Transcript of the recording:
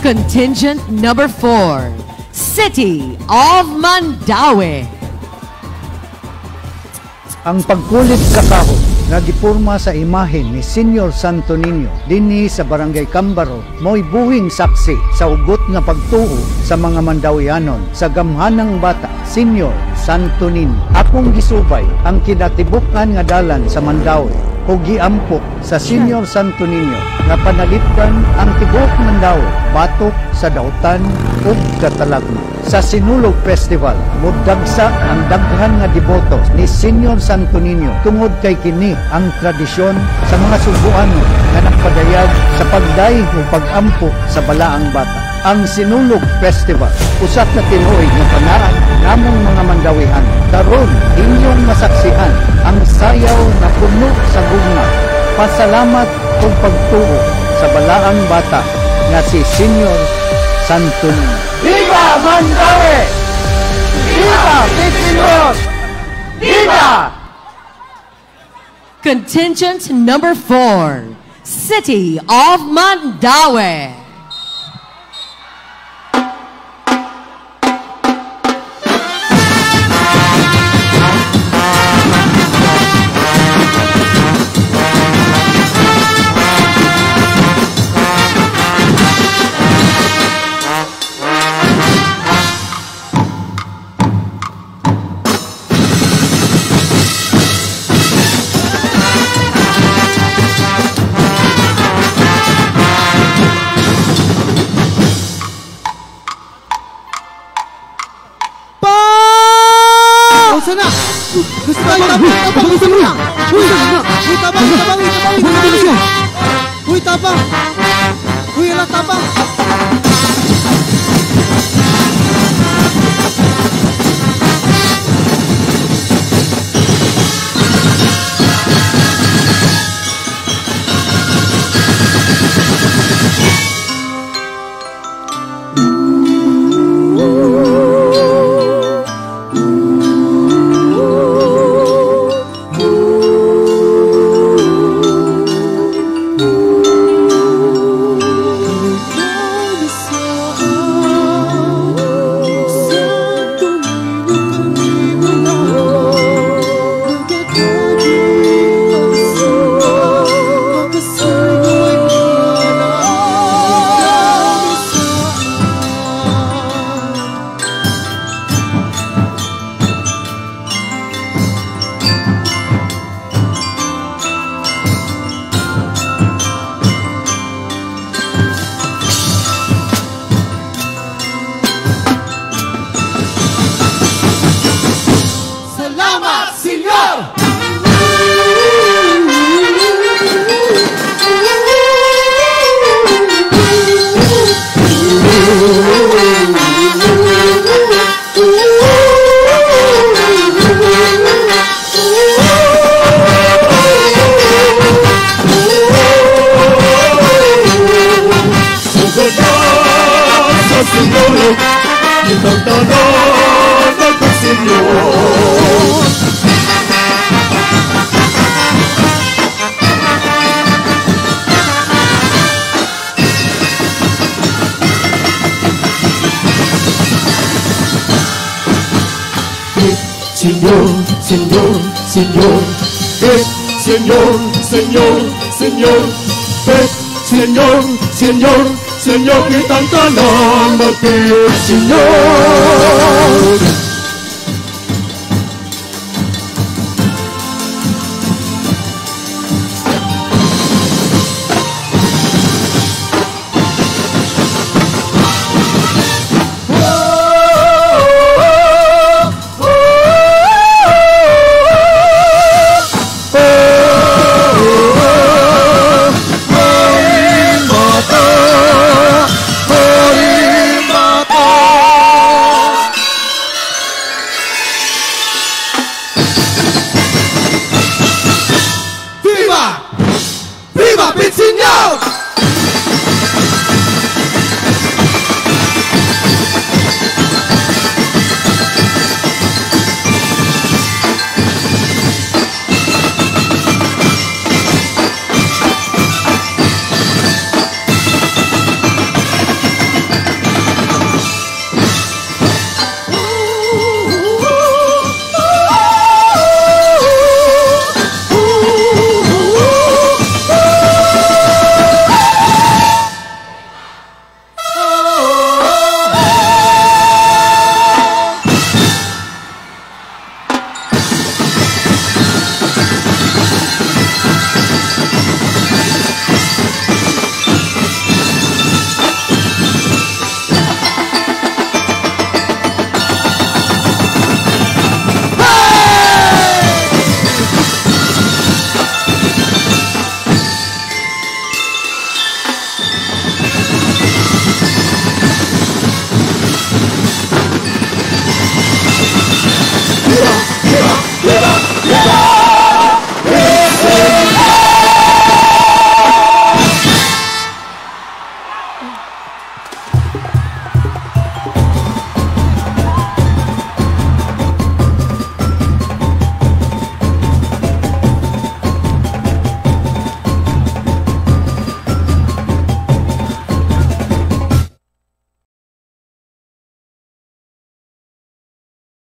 Contingent number 4, City of Mandaue. Ang pagkulit sa kahoy nga gipurma sa imahen ni Senyor Santo Niño dinhi sa Barangay Cambaro mo'y buhing saksi sa hugot nga pagtuo sa mga Mandawianon sa gamhanang bata, Senyor Santo Niño. Akong gisubay ang kinatibuk-an nga dalan sa Mandaue ug giampo sa Senyor Santo Niño nga panalipdan ang tibuok Mandaue batok sa dautan ug katalagman. Sa Sinulog Festival, mudagsa ang daghan nga deboto ni Senyor Santo Niño tungod kay kini ang tradisyon sa mga Sugbuanon nga nagpadayag sa pagday ug pagampo sa balaang bata. Ang Sinulog Festival, usa ka tinuig nga panaad namong mga Mandawihan. Karon inyong masaksihan ang sayaw na puno sa gugma, pasalamat ug pagtuo sa balaang bata nga si Senyor Santo Niño. Viva Mandaue! Viva Pilipinas! Viva! Contingent number 4, City of Mandaue. Usa na! Gusto tayo, tabang, tabang, gusto na! Uy, uy, tabang, tabang, tabang, tabang! Uy, tabang! Uy, ala, tabang! Salamat, Senyor! Sugod na sa sinulog, kitang tanan nagkasinyor. Señor, Señor, Señor, ven, Señor, Señor, Señor, ven, Señor, Señor, Señor, kitang tanan magpit, Señor.